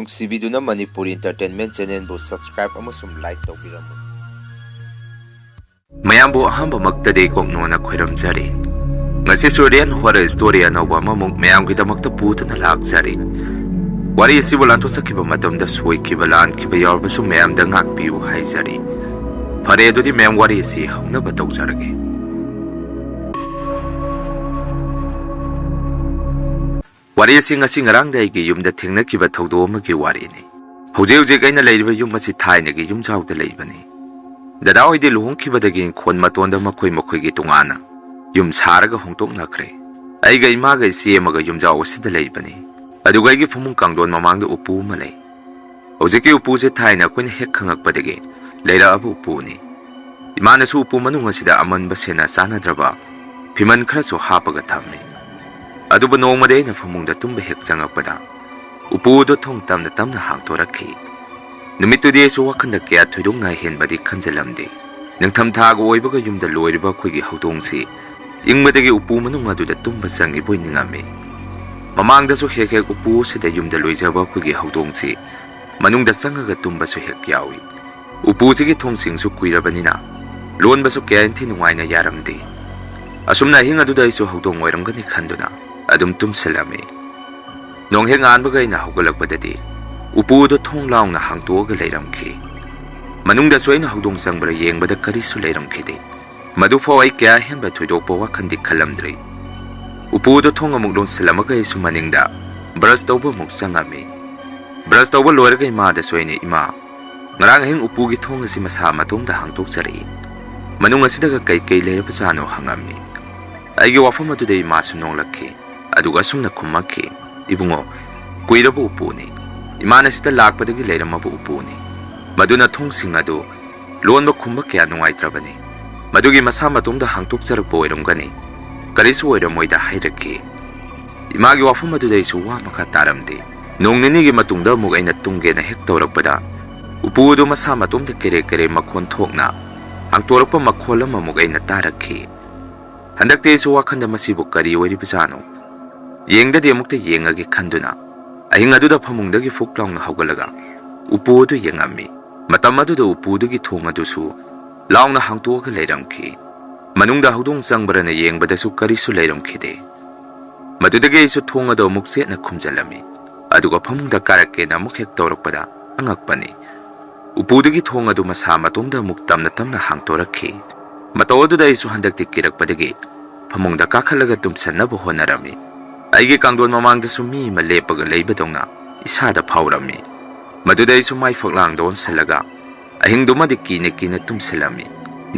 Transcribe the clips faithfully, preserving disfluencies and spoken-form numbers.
ꯅꯨꯡꯁꯤꯕꯤꯗꯨꯅ Manipuri Entertainment Channelꯕꯨ subscribe ꯑꯃꯁꯨꯡ like ꯇꯧꯕꯤꯔꯝꯃꯨ꯫ ꯃꯌꯥꯝꯕꯨ ꯑꯍꯥꯟꯕꯃꯛꯇꯗꯤ ꯀꯣꯛꯅꯣꯅ ꯈꯣꯏꯔꯝꯖꯔꯤ꯫ ꯉꯁꯤꯁꯨ Real Horror Story ꯑꯅꯧꯕ ꯑꯃꯃꯨꯛ ꯃꯌꯥꯝꯒꯤꯗꯃꯛꯇ ꯄꯨꯗꯨꯅ ꯂꯥꯛꯆꯔꯤ꯫ ꯋꯥꯔꯤ ꯑꯁꯤꯕꯨ ꯂꯥꯟꯊꯣꯛꯆꯈꯤꯕ ꯃꯇꯝꯗ ꯁꯣꯏꯈꯤꯕ, ꯂꯥꯟꯈꯤꯕ ꯌꯥꯎꯔꯕꯁꯨ ꯃꯌꯥꯝꯗ ꯉꯥꯛꯄꯤꯌꯨ ꯍꯥꯏꯖꯔꯤ꯫ ꯐꯔꯦ, ꯑꯗꯨꯗꯤ ꯃꯌꯥꯝ, ꯋꯥꯔꯤ ꯑꯁꯤ ꯍꯧꯅꯕ ꯇꯧꯖꯔꯒꯦ꯫ ꯋꯥꯔꯤ ꯑꯁꯤ ꯉꯁꯤ ꯉꯔꯥꯡꯗ ꯑꯩꯒꯤ ꯌꯨꯝꯗ ꯊꯦꯡꯅꯈꯤꯕ ꯊꯧꯗꯣꯛ ꯑꯃꯒꯤ ꯋꯥꯔꯤꯅꯤ꯫ ꯍꯧꯖꯤꯛ ꯍꯧꯖꯤꯛ ꯑꯩꯅ ꯂꯩꯔꯤꯕ ꯌꯨꯝ ꯑꯁꯤ ꯊꯥꯏꯅꯒꯤ ꯌꯨꯝꯖꯥꯎꯗ ꯂꯩꯕꯅꯤ꯫ ꯗꯗꯥ ꯍꯣꯏꯗꯤ ꯂꯨꯍꯣꯡꯈꯤꯕꯗꯒꯤ ꯏꯪꯈꯣꯜ ꯃꯇꯣꯟꯗ ꯃꯈꯣꯏ ꯃꯈꯣꯏꯒꯤ ꯇꯣꯉꯥꯟꯅ ꯌꯨꯝ ꯁꯥꯔꯒ ꯍꯣꯡꯗꯣꯛꯅꯈ꯭ꯔꯦ꯫ ꯑꯩꯒ ꯏꯃꯥꯒ ꯏꯆꯦ ꯑꯃꯒ ꯌꯨꯝꯖꯥꯎ ꯑꯁꯤꯗ ꯂꯩꯕꯅꯤ꯫ ꯑꯗꯨꯒ ꯑꯩꯒꯤ ꯐꯃꯨꯡ ꯀꯥꯡꯊꯣꯟ ꯃꯃꯥꯡꯗ ꯎꯄꯨ ꯑꯃ ꯂꯩ꯫ ꯍꯧꯖꯤꯛꯀꯤ ꯎꯄꯨꯁꯦ ꯊꯥꯏꯅ ꯑꯩꯈꯣꯏꯅ ꯍꯦꯛ ꯈꯪꯉꯛꯄꯗꯒꯤ ꯂꯩꯔꯛꯑꯕ ꯎꯄꯨꯅꯤ꯫ ꯏꯃꯥꯅꯁꯨ ꯎꯄꯨ ꯃꯅꯨꯡ ꯑꯁꯤꯗ ꯑꯃꯟꯕ ꯁꯦꯟꯅ ꯆꯥꯅꯗ꯭ꯔꯕ ꯐꯤꯃꯟ ꯈꯔꯁꯨ ꯍꯥꯞꯄꯒ ꯊꯝꯃꯤ꯫ ꯑꯗꯨꯕꯨ ꯅꯣꯡꯃꯗꯤ ꯑꯩꯅ ꯐꯃꯨꯡꯗ ꯇꯨꯝꯕ ꯍꯦꯛ ꯆꯪꯉꯛꯄꯗ ꯎꯄꯨ ꯑꯗꯨ ꯊꯣꯡ ꯇꯝꯅ ꯇꯝꯅ ꯍꯥꯡꯗꯣꯔꯛꯈꯤ꯫ ꯅꯨꯃꯤꯠꯇꯨꯗꯤ ꯑꯩꯁꯨ ꯋꯥꯈꯜꯗ ꯀꯌꯥ ꯊꯣꯏꯗꯣꯛꯅ ꯍꯦꯟꯕꯗꯤ ꯈꯟꯖꯤꯜꯂꯝꯗꯦ꯫ ꯅꯤꯡꯊꯝ ꯊꯥꯒ ꯑꯣꯏꯕꯒ ꯌꯨꯝꯗ ꯂꯣꯏꯔꯤꯕ ꯑꯩꯈꯣꯏꯒꯤ ꯍꯧꯗꯣꯡꯁꯤ ꯏꯪꯕꯗꯒꯤ ꯎꯄꯨ ꯃꯅꯨꯡ ꯑꯗꯨꯗ ꯇꯨꯝꯕ ꯆꯪꯉꯤꯕꯣꯏ ꯅꯤꯡꯉꯝꯃꯤ꯫ ꯃꯃꯥꯡꯗꯁꯨ ꯍꯦꯛ ꯍꯦꯛ ꯎꯄꯨ ꯑꯁꯤꯗ ꯌꯨꯝꯗ ꯂꯣꯏꯖꯕ ꯑꯩꯈꯣꯏꯒꯤ ꯍꯧꯗꯣꯡꯁꯤ ꯃꯅꯨꯡꯗ ꯆꯪꯉꯒ ꯇꯨꯝꯕꯁꯨ ꯍꯦꯛ ꯌꯥꯎꯏ꯫ ꯎꯄꯨꯁꯤꯒꯤ ꯊꯣꯡꯁꯤꯡꯁꯨ ꯀꯨꯏꯔꯕꯅꯤꯅ ꯂꯣꯟꯕꯁꯨ ꯀꯌꯥ ꯏꯟꯊꯤ ꯅꯨꯡꯉꯥꯏꯅ ꯌꯥꯔꯝꯗꯦ꯫ ꯑꯁꯨꯝꯅ ꯑꯍꯤꯡ ꯑꯗꯨꯗ ꯑꯩꯁꯨ ꯍꯧꯗꯣꯡ ꯑꯣꯏꯔꯝꯒꯅꯤ ꯈꯟꯗꯨꯅ ꯑꯗꯨꯝ ꯇꯨꯝꯁꯤꯜꯂꯝꯃꯤ꯫ ꯅꯣꯡ ꯍꯦꯛ ꯉꯥꯟꯕꯒ ꯑꯩꯅ ꯍꯧꯒꯠꯂꯛꯄꯗꯗꯤ ꯎꯄꯨ ꯑꯗꯨ ꯊꯣꯡ ꯂꯥꯎꯅ ꯍꯥꯡꯇꯣꯛꯑꯒ ꯂꯩꯔꯝꯈꯤ꯫ ꯃꯅꯨꯡꯗꯁꯨ ꯑꯩꯅ ꯍꯧꯗꯣꯡ ꯆꯪꯕ꯭ꯔꯥ ꯌꯦꯡꯕꯗ ꯀꯔꯤꯁꯨ ꯂꯩꯔꯝꯈꯤꯗꯦ꯫ ꯃꯗꯨꯐꯥꯎ ꯑꯩ ꯀꯌꯥ ꯍꯦꯟꯕ ꯊꯣꯏꯗꯣꯛꯄ ꯋꯥꯈꯜꯗꯤ ꯈꯜꯂꯝꯗ꯭ꯔꯤ꯫ ꯎꯄꯨ ꯑꯗꯨ ꯊꯣꯡ ꯑꯃꯨꯛ ꯂꯣꯟꯁꯤꯜꯂꯝꯃꯒ ꯑꯩꯁꯨ ꯃꯅꯤꯡꯗ ꯕ꯭ꯔꯁ ꯇꯧꯕ ꯑꯃꯨꯛ ꯆꯪꯉꯝꯃꯤ꯫ ꯕ꯭ꯔꯁ ꯇꯧꯕ ꯂꯣꯏꯔꯒ ꯏꯃꯥꯗꯁꯨ ꯑꯩꯅ, "ꯏꯃꯥ, ꯉꯔꯥꯡ ꯑꯍꯤꯡ ꯎꯄꯨꯒꯤ ꯊꯣꯡ ꯑꯁꯤ ꯃꯁꯥ ꯃꯇꯣꯝꯗ ꯍꯥꯡꯗꯣꯛꯆꯔꯛꯏ꯫ ꯃꯅꯨꯡ ꯑꯁꯤꯗꯒ ꯀꯩ ꯀꯩ ꯂꯩꯔꯕꯖꯥꯠꯅꯣ?" ꯍꯪꯉꯝꯃꯤ꯫ ꯑꯩꯒꯤ ꯋꯥꯐꯝ ꯑꯗꯨꯗ ꯏꯃꯥꯁꯨ ꯅꯣꯡꯂꯛꯈꯤ, ꯑꯗꯨꯒ ꯑꯁꯨꯝꯅ ꯈꯨꯝꯃꯛꯈꯤ, "ꯏꯕꯨꯡꯉꯣ, ꯀꯨꯏꯔꯕ ꯎꯄꯨꯅꯤ꯫ ꯏꯃꯥꯅ ꯁꯤꯗ ꯂꯥꯛꯄꯗꯒꯤ ꯂꯩꯔꯝꯃꯕ ꯎꯄꯨꯅꯤ꯫ ꯃꯗꯨꯅ ꯊꯣꯡꯁꯤꯡ ꯑꯗꯨ ꯂꯣꯟꯕ ꯈꯨꯝꯕ ꯀꯌꯥ ꯅꯨꯡꯉꯥꯏꯇ꯭ꯔꯕꯅꯤ꯫ ꯃꯗꯨꯒꯤ ꯃꯁꯥ ꯃꯇꯣꯝꯗ ꯍꯥꯡꯇꯣꯛꯆꯔꯛꯄ ꯑꯣꯏꯔꯝꯒꯅꯤ꯫ ꯀꯔꯤꯁꯨ ꯑꯣꯏꯔꯝꯃꯣꯏꯗ" ꯍꯥꯏꯔꯛꯈꯤ꯫ ꯏꯃꯥꯒꯤ ꯋꯥꯐꯝ ꯑꯗꯨꯗ ꯑꯩꯁꯨ ꯋꯥ ꯃꯈꯥ ꯇꯥꯔꯝꯗꯦ꯫ ꯅꯣꯡ ꯅꯤꯅꯤꯒꯤ ꯃꯇꯨꯡꯗ ꯑꯃꯨꯛ ꯑꯩꯅ ꯇꯨꯝꯒꯦꯅ ꯍꯦꯛ ꯇꯧꯔꯛꯄꯗ, ꯎꯄꯨ ꯑꯗꯨ ꯃꯁꯥ ꯃꯇꯣꯝꯗ ꯀꯦꯔꯦ ꯀꯦꯔꯦ ꯃꯈꯣꯟ ꯊꯣꯛꯅ ꯍꯥꯡꯇꯣꯔꯛꯄ ꯃꯈꯣꯜ ꯑꯃꯃꯨꯛ ꯑꯩꯅ ꯇꯥꯔꯛꯈꯤ꯫ ꯍꯟꯗꯛꯇꯤ ꯑꯩꯁꯨ ꯋꯥꯈꯟꯗ ꯃꯁꯤꯕꯨ ꯀꯔꯤ ꯑꯣꯏꯔꯤꯕꯖꯥꯠꯅꯣ? ꯌꯦꯡꯗꯗꯤ ꯑꯃꯨꯛꯇ ꯌꯦꯡꯉꯒꯦ ꯈꯟꯗꯨꯅ ꯑꯍꯤꯡ ꯑꯗꯨꯗ ꯐꯃꯨꯡꯗꯒꯤ ꯐꯨꯛ ꯂꯥꯎꯅ ꯍꯧꯒꯠꯂꯒ ꯎꯄꯨ ꯑꯗꯨ ꯌꯦꯡꯉꯝꯃꯤ꯫ ꯃꯇꯝ ꯑꯗꯨꯗ ꯎꯄꯨꯗꯨꯒꯤ ꯊꯣꯡ ꯑꯗꯨꯁꯨ ꯂꯥꯎꯅ ꯍꯥꯡꯇꯣꯛꯑꯒ ꯂꯩꯔꯝꯈꯤ꯫ ꯃꯅꯨꯡꯗ ꯍꯧꯗꯣꯡ ꯆꯪꯕ꯭ꯔꯅ ꯌꯦꯡꯕꯗꯁꯨ ꯀꯔꯤꯁꯨ ꯂꯩꯔꯝꯈꯤꯗꯦ꯫ ꯃꯗꯨꯗꯒꯤ ꯑꯩꯁꯨ ꯊꯣꯡ ꯑꯗꯨ ꯑꯃꯨꯛ ꯆꯦꯠꯅ ꯈꯨꯝꯖꯤꯜꯂꯝꯃꯤ꯫ ꯑꯗꯨꯒ ꯐꯃꯨꯡꯗ ꯀꯥꯔꯛꯀꯦꯅ ꯑꯃꯨꯛ ꯍꯦꯛ ꯇꯧꯔꯛꯄꯗ ꯑꯉꯛꯄꯅꯤ꯫ ꯎꯄꯨꯗꯨꯒꯤ ꯊꯣꯡ ꯑꯗꯨ ꯃꯁꯥ ꯃꯇꯣꯝꯗ ꯑꯃꯨꯛ ꯇꯝꯅ ꯇꯝꯅ ꯍꯥꯡꯇꯣꯔꯛꯈꯤ꯫ ꯃꯇꯧ ꯑꯗꯨꯗ ꯑꯩꯁꯨ ꯍꯟꯗꯛꯇꯤ ꯀꯤꯔꯛꯄꯗꯒꯤ ꯐꯃꯨꯡꯗ ꯀꯥꯈꯠꯂꯒ ꯇꯨꯝꯁꯟꯅꯕ ꯍꯣꯠꯅꯔꯝꯃꯤ꯫ ꯑꯩꯒꯤ ꯀꯥꯡꯗꯣꯟ ꯃꯃꯥꯡꯗꯁꯨ ꯃꯤ ꯑꯃ ꯂꯦꯞꯄꯒ ꯂꯩꯕꯗꯧꯅ ꯏꯁꯥꯗ ꯐꯥꯎꯔꯝꯃꯤ꯫ ꯃꯗꯨꯗ ꯑꯩꯁꯨ ꯃꯥꯏ ꯐꯛꯂꯥꯡꯗ ꯑꯣꯟꯁꯤꯜꯂꯒ ꯑꯍꯤꯡꯗꯨꯃꯗꯤ ꯀꯤꯅ ꯀꯤꯅ ꯇꯨꯝꯁꯤꯜꯂꯝꯃꯤ꯫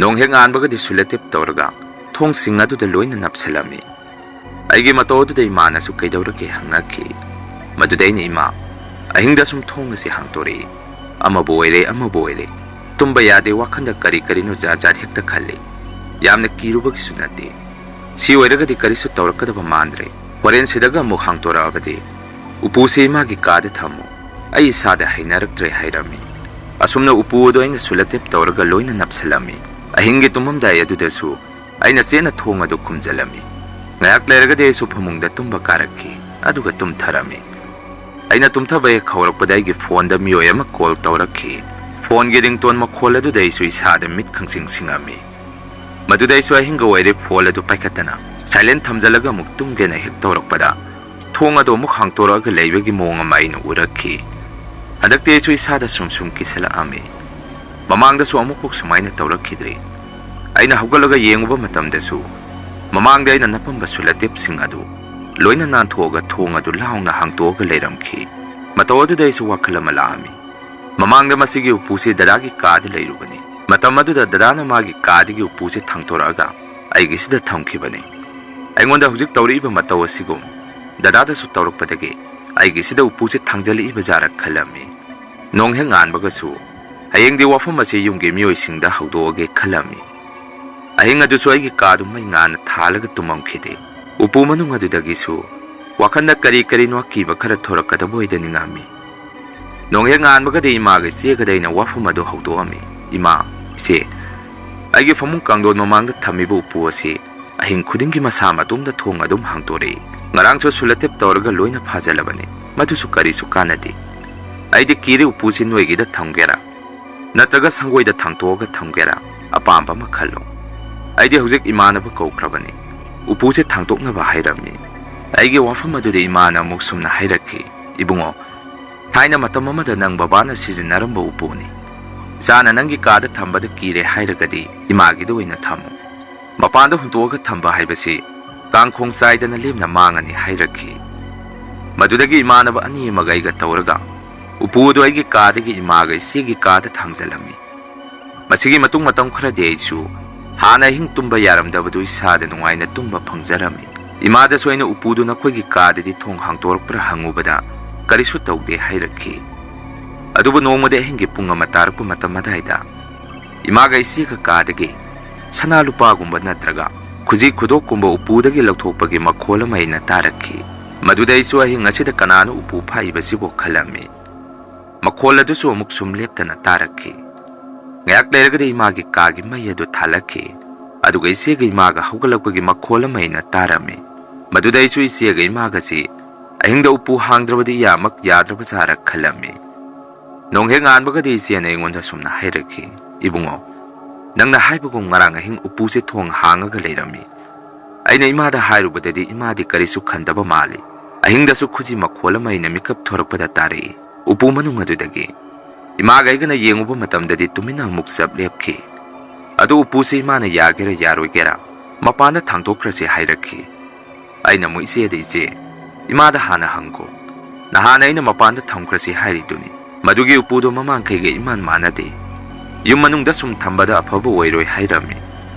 ꯅꯣꯡ ꯍꯦꯛ ꯉꯥꯟꯕꯒꯗꯤ ꯁꯨꯂꯇꯦꯞ ꯇꯧꯔꯒ ꯊꯣꯡꯁꯤꯡ ꯑꯗꯨꯗ ꯂꯣꯏꯅ ꯅꯞꯁꯤꯜꯂꯝꯃꯤ꯫ ꯑꯩꯒꯤ ꯃꯇꯧ ꯑꯗꯨꯗ ꯏꯃꯥꯅꯁꯨ "ꯀꯩꯗꯧꯔꯒꯦ?" ꯍꯪꯉꯛꯈꯤ꯫ ꯃꯗꯨꯗ ꯑꯩꯅ, "ꯏꯃꯥ, ꯑꯍꯤꯡꯗ ꯁꯨꯝ ꯊꯣꯡ ꯑꯁꯤ ꯍꯥꯡꯇꯣꯔꯛꯏ꯫ ꯑꯃꯕꯨ ꯑꯣꯏꯔꯦ, ꯑꯃꯕꯨ ꯑꯣꯏꯔꯦ, ꯇꯨꯝꯕ ꯌꯥꯗꯦ, ꯋꯥꯈꯜꯗ ꯀꯔꯤ ꯀꯔꯤꯅꯣ ꯖꯥꯠ ꯖꯥꯠ ꯍꯦꯛꯇ ꯈꯜꯂꯤ꯫ ꯌꯥꯝꯅ ꯀꯤꯔꯨꯕꯒꯤꯁꯨ ꯅꯠꯇꯦ꯫ ꯁꯤ ꯑꯣꯏꯔꯒꯗꯤ ꯀꯔꯤꯁꯨ ꯇꯧꯔꯛꯀꯗꯕ ꯃꯥꯟꯗ꯭ꯔꯦ꯫ ꯍꯣꯔꯦꯟ ꯁꯤꯗꯒ ꯑꯃꯨꯛ ꯍꯥꯡꯇꯣꯔꯛꯑꯕꯗꯤ ꯎꯄꯨꯁꯤ ꯏꯃꯥꯒꯤ ꯀꯥꯗ ꯊꯝꯃꯨ꯫ ꯑꯩ ꯏꯁꯥꯗ ꯍꯩꯅꯔꯛꯇ꯭ꯔꯦ" ꯍꯥꯏꯔꯝꯃꯤ꯫ ꯑꯁꯨꯝꯅ ꯎꯄꯨ ꯑꯗꯨ ꯑꯩꯅ ꯁꯨꯂꯇꯦꯞ ꯇꯧꯔꯒ ꯂꯣꯏꯅ ꯅꯞꯁꯤꯜꯂꯝꯃꯤ꯫ ꯑꯍꯤꯡꯒꯤ ꯇꯨꯝꯃꯝꯗꯥꯏ ꯑꯗꯨꯗꯁꯨ ꯑꯩꯅ ꯆꯦꯠꯅ ꯊꯣꯡ ꯑꯗꯨ ꯈꯨꯝꯖꯤꯜꯂꯝꯃꯤ꯫ ꯉꯥꯏꯍꯥꯛ ꯂꯩꯔꯒꯗꯤ ꯑꯩꯁꯨ ꯐꯃꯨꯡꯗ ꯇꯨꯝꯕ ꯀꯥꯔꯛꯈꯤ, ꯑꯗꯨꯒ ꯇꯨꯝꯊꯔꯝꯃꯤ꯫ ꯑꯩꯅ ꯇꯨꯝꯊꯕ ꯍꯦꯛ ꯍꯧꯔꯛꯄꯗ ꯑꯩꯒꯤ ꯐꯣꯟꯗ ꯃꯤꯑꯣꯏ ꯑꯃ ꯀꯣꯜ ꯇꯧꯔꯛꯈꯤ꯫ ꯐꯣꯟꯒꯤ ꯔꯤꯡꯇꯣꯟ ꯃꯈꯣꯜ ꯑꯗꯨꯗ ꯑꯩꯁꯨ ꯏꯁꯥꯗ ꯃꯤꯠ ꯈꯪꯁꯤꯡ ꯁꯤꯡꯉꯝꯃꯤ꯫ ꯃꯗꯨꯗ ꯑꯩꯁꯨ ꯑꯍꯤꯡꯒ ꯑꯣꯏꯔꯦ ꯐꯣꯟ ꯑꯗꯨ ꯄꯥꯏꯈꯠꯇꯅ ꯁꯥꯏꯂꯦꯟ ꯊꯝꯖꯤꯜꯂꯒ ꯑꯃꯨꯛ ꯇꯨꯝꯒꯦꯅ ꯍꯦꯛ ꯇꯧꯔꯛꯄꯗ ꯊꯣꯡ ꯑꯗꯨ ꯑꯃꯨꯛ ꯍꯥꯡꯇꯣꯔꯛꯑꯒ ꯂꯩꯕꯒꯤ ꯃꯑꯣꯡ ꯑꯃ ꯑꯩꯅ ꯎꯔꯛꯈꯤ꯫ ꯍꯟꯗꯛꯇꯤ ꯑꯩꯁꯨ ꯏꯁꯥꯗ ꯁꯨꯝ ꯁꯨꯝ ꯀꯤꯁꯤꯜꯂꯛꯑꯝꯃꯤ꯫ ꯃꯃꯥꯡꯗꯁꯨ ꯑꯃꯨꯛꯐꯥꯎ ꯁꯨꯃꯥꯏꯅ ꯇꯧꯔꯛꯈꯤꯗ꯭ꯔꯤ꯫ ꯑꯩꯅ ꯍꯧꯒꯠꯂꯒ ꯌꯦꯡꯉꯨꯕ ꯃꯇꯝꯗꯁꯨ ꯃꯃꯥꯡꯗ ꯑꯩꯅ ꯅꯞꯄꯝꯕ ꯁꯨꯂꯇꯦꯞꯁꯤꯡ ꯑꯗꯨ ꯂꯣꯏꯅ ꯅꯥꯟꯊꯣꯛꯑꯒ ꯊꯣꯡ ꯑꯗꯨ ꯂꯥꯎꯅ ꯍꯥꯡꯇꯣꯛꯑꯒ ꯂꯩꯔꯝꯈꯤ꯫ ꯃꯇꯧ ꯑꯗꯨꯗ ꯑꯩꯁꯨ ꯋꯥꯈꯜ ꯑꯃ ꯂꯥꯛꯑꯝꯃꯤ꯫ ꯃꯃꯥꯡꯗ ꯃꯁꯤꯒꯤ ꯎꯄꯨꯁꯤ ꯗꯗꯥꯒꯤ ꯀꯥꯗ ꯂꯩꯔꯨꯕꯅꯤ꯫ ꯃꯇꯝ ꯑꯗꯨꯗ ꯗꯗꯥꯅ ꯃꯥꯒꯤ ꯀꯥꯗꯒꯤ ꯎꯄꯨꯁꯤ ꯊꯥꯡꯇꯣꯔꯛꯑꯒ ꯑꯩꯒꯤꯁꯤꯗ ꯊꯝꯈꯤꯕꯅꯤ꯫ ꯑꯩꯉꯣꯟꯗ ꯍꯧꯖꯤꯛ ꯇꯧꯔꯛꯏꯕ ꯃꯇꯧ ꯑꯁꯤꯒꯨꯝ ꯗꯗꯥꯗꯁꯨ ꯇꯧꯔꯛꯄꯗꯒꯤ ꯑꯩꯒꯤꯁꯤꯗ ꯎꯄꯨꯁꯤ ꯊꯥꯡꯖꯜꯂꯛꯏꯕ ꯖꯥꯔ ꯈꯜꯂꯝꯃꯤ꯫ ꯅꯣꯡ ꯍꯦꯛ ꯉꯥꯟꯕꯒꯁꯨ ꯍꯌꯦꯡꯗꯤ ꯋꯥꯐꯝ ꯑꯁꯤ ꯌꯨꯝꯒꯤ ꯃꯤꯑꯣꯏꯁꯤꯡꯗ ꯍꯧꯗꯣꯛꯑꯒꯦ ꯈꯜꯂꯝꯃꯤ꯫ ꯑꯍꯤꯡ ꯑꯗꯨꯁꯨ ꯑꯩꯒꯤ ꯀꯥꯗꯨ ꯃꯩ ꯉꯥꯟꯅ ꯊꯥꯜꯂꯒ ꯇꯨꯝꯃꯝꯈꯤꯗꯦ꯫ ꯎꯄꯨ ꯃꯅꯨꯡ ꯑꯗꯨꯗꯒꯤꯁꯨ ꯋꯥꯈꯜꯗ ꯀꯔꯤ ꯀꯔꯤꯅꯣ ꯑꯀꯤꯕ ꯈꯔ ꯊꯣꯔꯛꯀꯗꯕ ꯑꯣꯏꯗ ꯅꯤꯡꯉꯝꯃꯤ꯫ ꯅꯣꯡ ꯍꯦꯛ ꯉꯥꯟꯕꯒꯗꯤ ꯏꯃꯥꯒ ꯏꯆꯦꯒꯗ ꯑꯩꯅ ꯋꯥꯐꯝ ꯑꯗꯨ ꯍꯧꯗꯣꯛꯑꯝꯃꯤ꯫ "ꯏꯃꯥ, ꯏꯆꯦ, ꯑꯩꯒꯤ ꯐꯃꯨꯡ ꯀꯥꯡꯗꯣꯟ ꯃꯃꯥꯡꯗ ꯊꯝꯃꯤꯕ ꯎꯄꯨ ꯑꯁꯤ ꯑꯍꯤꯡ ꯈꯨꯗꯤꯡꯒꯤ ꯃꯁꯥ ꯃꯇꯣꯝꯗ ꯊꯣꯡ ꯑꯗꯨꯝ ꯍꯥꯡꯇꯣꯔꯛꯏ꯫ ꯉꯔꯥꯡꯁꯨ ꯁꯨꯂꯇꯦꯞ ꯇꯧꯔꯒ ꯂꯣꯏꯅ ꯐꯥꯖꯤꯜꯂꯕꯅꯤ꯫ ꯃꯗꯨꯁꯨ ꯀꯔꯤꯁꯨ ꯀꯥꯟꯅꯗꯦ꯫ ꯑꯩꯗꯤ ꯀꯤꯔꯦ, ꯎꯄꯨꯁꯤ ꯅꯣꯏꯒꯤꯗ ꯊꯝꯒꯦꯔꯥ, ꯅꯠꯇ꯭ꯔꯒ ꯁꯪꯒꯣꯏꯗ ꯊꯥꯡꯇꯣꯛꯑꯒ ꯊꯝꯒꯦꯔꯥ, ꯑꯄꯥꯝꯕ ꯑꯃ ꯈꯜꯂꯣ꯫ ꯑꯩꯗꯤ ꯍꯧꯖꯤꯛ ꯏꯃꯥꯟꯅꯕ ꯀꯧꯈ꯭ꯔꯕꯅꯤ꯫ ꯎꯄꯨꯁꯦ ꯊꯥꯡꯇꯣꯛꯅꯕ ꯍꯥꯏꯔꯝꯃꯤ꯫ ꯑꯩꯒꯤ ꯋꯥꯐꯝ ꯑꯗꯨꯗ ꯏꯃꯥꯅ ꯑꯃꯨꯛ ꯁꯨꯝꯅ ꯍꯥꯏꯔꯛꯈꯤ, "ꯏꯕꯨꯡꯉꯣ, ꯊꯥꯏꯅ ꯃꯇꯝ ꯑꯃꯗ ꯅꯪ ꯕꯕꯥꯅ ꯁꯤꯖꯤꯟꯅꯔꯝꯕ ꯎꯄꯨꯅꯤ꯫ ꯏꯆꯥꯅ ꯅꯪꯒꯤ ꯀꯥꯗ ꯊꯝꯕꯗ ꯀꯤꯔꯦ ꯍꯥꯏꯔꯒꯗꯤ ꯏꯃꯥꯒꯤꯗ ꯑꯣꯏꯅ ꯊꯝꯃꯨ꯫ ꯃꯄꯥꯟꯗ ꯍꯨꯟꯇꯣꯛꯑꯒ ꯊꯝꯕ ꯍꯥꯏꯕꯁꯤ ꯀꯥꯡꯈꯣꯡ ꯆꯥꯏꯗꯅ ꯂꯦꯝꯅ ꯃꯥꯡꯉꯅꯤ" ꯍꯥꯏꯔꯛꯈꯤ꯫ ꯃꯗꯨꯗꯒꯤ ꯏꯃꯥꯟꯅꯕ ꯑꯅꯤ ꯑꯃꯒ ꯑꯩꯒ ꯇꯧꯔꯒ ꯎꯄꯨ ꯑꯗꯨ ꯑꯩꯒꯤ ꯀꯥꯗꯒꯤ ꯏꯃꯥꯒ ꯏꯆꯦꯒꯤ ꯀꯥꯗ ꯊꯥꯡꯖꯜꯂꯝꯃꯤ꯫ ꯃꯁꯤꯒꯤ ꯃꯇꯨꯡ ꯃꯇꯝ ꯈꯔꯗꯤ ꯑꯩꯁꯨ ꯍꯥꯟꯅ ꯑꯍꯤꯡ ꯇꯨꯝꯕ ꯌꯥꯔꯝꯗꯕꯗꯨ ꯏꯁꯥꯗ ꯅꯨꯡꯉꯥꯏꯅ ꯇꯨꯝꯕ ꯐꯪꯖꯔꯝꯃꯤ꯫ ꯏꯃꯥꯗꯁꯨ ꯑꯩꯅ ꯎꯄꯨꯗꯨ ꯅꯈꯣꯏꯒꯤ ꯀꯥꯗꯗꯤ ꯊꯣꯡ ꯍꯥꯡꯇꯣꯔꯛꯄ꯭ꯔꯥ ꯍꯪꯉꯨꯕꯗ ꯀꯔꯤꯁꯨ ꯇꯧꯗꯦ ꯍꯥꯏꯔꯛꯈꯤ꯫ ꯑꯗꯨꯕꯨ ꯅꯣꯡꯃꯗꯤ ꯑꯍꯤꯡꯒꯤ ꯄꯨꯡ ꯑꯃ ꯇꯥꯔꯛꯄ ꯃꯇꯝ ꯑꯗꯥꯏꯗ ꯏꯃꯥꯒ ꯏꯆꯦꯒ ꯀꯥꯗꯒꯤ ꯁꯅꯥ ꯂꯨꯄꯥꯒꯨꯝꯕ ꯅꯠꯇ꯭ꯔꯒ ꯈꯨꯖꯤ ꯈꯨꯗꯣꯞꯀꯨꯝꯕ ꯎꯄꯨꯗꯒꯤ ꯂꯧꯊꯣꯛꯄꯒꯤ ꯃꯈꯣꯜ ꯑꯃ ꯑꯩꯅ ꯇꯥꯔꯛꯈꯤ꯫ ꯃꯗꯨꯗ ꯑꯩꯁꯨ ꯑꯍꯤꯡ ꯑꯁꯤꯗ ꯀꯅꯥꯅꯣ ꯎꯄꯨ ꯐꯥꯛꯏꯕꯁꯤꯕꯨ ꯈꯜꯂꯝꯃꯤ꯫ ꯃꯈꯣꯜ ꯑꯗꯨꯁꯨ ꯑꯃꯨꯛ ꯁꯨꯝ ꯂꯦꯞꯇꯅ ꯇꯥꯔꯛꯈꯤ꯫ ꯉꯥꯏꯍꯥꯛ ꯂꯩꯔꯒꯗꯤ ꯏꯃꯥꯒꯤ ꯀꯥꯒꯤ ꯃꯩ ꯑꯗꯨ ꯊꯥꯜꯂꯛꯈꯤ꯫ ꯑꯗꯨꯒ ꯏꯆꯦꯒ ꯏꯃꯥꯒ ꯍꯧꯒꯠꯂꯛꯄꯒꯤ ꯃꯈꯣꯜ ꯑꯃ ꯑꯩꯅ ꯇꯥꯔꯝꯃꯤ꯫ ꯃꯗꯨꯗ ꯑꯩꯁꯨ ꯏꯆꯦꯒ ꯏꯃꯥꯒꯁꯤ ꯑꯍꯤꯡꯗ ꯎꯄꯨ ꯍꯥꯡꯗ꯭ꯔꯕꯗꯤ ꯏꯌꯥꯃꯛ ꯌꯥꯗ꯭ꯔꯕ ꯖꯥꯔ ꯈꯜꯂꯝꯃꯤ꯫ ꯅꯣꯡ ꯍꯦꯛ ꯉꯥꯟꯕꯒꯗꯤ ꯏꯆꯦꯅ ꯑꯩꯉꯣꯟꯗ ꯁꯨꯝꯅ ꯍꯥꯏꯔꯛꯈꯤ, "ꯏꯕꯨꯡꯉꯣ, ꯅꯪꯅ ꯍꯥꯏꯕꯒꯨꯝ ꯉꯔꯥꯡ ꯑꯍꯤꯡ ꯎꯄꯨꯁꯦ ꯊꯣꯡ ꯍꯥꯡꯉꯒ ꯂꯩꯔꯝꯃꯤ꯫ ꯑꯩꯅ ꯏꯃꯥꯗ ꯍꯥꯏꯔꯨꯕꯗꯗꯤ ꯏꯃꯥꯗꯤ ꯀꯔꯤꯁꯨ ꯈꯟꯗꯕ ꯃꯥꯜꯂꯤ꯫ ꯑꯍꯤꯡꯗꯁꯨ ꯈꯨꯖꯤ ꯃꯈꯣꯜ ꯑꯃ ꯑꯩꯅ ꯃꯤꯀꯞ ꯊꯣꯔꯛꯄꯗ ꯇꯥꯔꯛꯏ꯫ ꯎꯄꯨ ꯃꯅꯨꯡ ꯑꯗꯨꯗꯒꯤ ꯏꯃꯥꯒ ꯑꯩꯒꯅ ꯌꯦꯡꯉꯨꯕ ꯃꯇꯝꯗꯗꯤ ꯇꯨꯃꯤꯟꯅ ꯑꯃꯨꯛ ꯆꯞ ꯂꯦꯞꯈꯤ꯫ ꯑꯗꯨ ꯎꯄꯨꯁꯤ ꯏꯃꯥꯅ ꯌꯥꯒꯦꯔꯥ ꯌꯥꯔꯣꯏꯒꯦꯔꯥ ꯃꯄꯥꯟꯗ ꯊꯥꯡꯗꯣꯛꯈ꯭ꯔꯁꯤ ꯍꯥꯏꯔꯛꯈꯤ꯫ ꯑꯩꯅ ꯑꯃꯨꯛ ꯏꯆꯦꯗ, "ꯏꯆꯦ, ꯏꯃꯥꯗ ꯍꯥꯟꯅ ꯍꯪꯈꯣ꯫ ꯅꯍꯥꯟ ꯑꯩꯅ ꯃꯄꯥꯟꯗ ꯊꯝꯈ꯭ꯔꯁꯤ ꯍꯥꯏꯔꯤꯗꯨꯅꯤ꯫ ꯃꯗꯨꯒꯤ ꯎꯄꯨꯗꯣ ꯃꯃꯥꯡꯈꯩꯒ ꯏꯃꯥꯟ ꯃꯥꯟꯅꯗꯦ꯫ ꯌꯨꯝ ꯃꯅꯨꯡꯗ ꯁꯨꯝ ꯊꯝꯕꯗ ꯑꯐꯕ ꯑꯣꯏꯔꯣꯏ" ꯍꯥꯏꯔꯝꯃꯤ꯫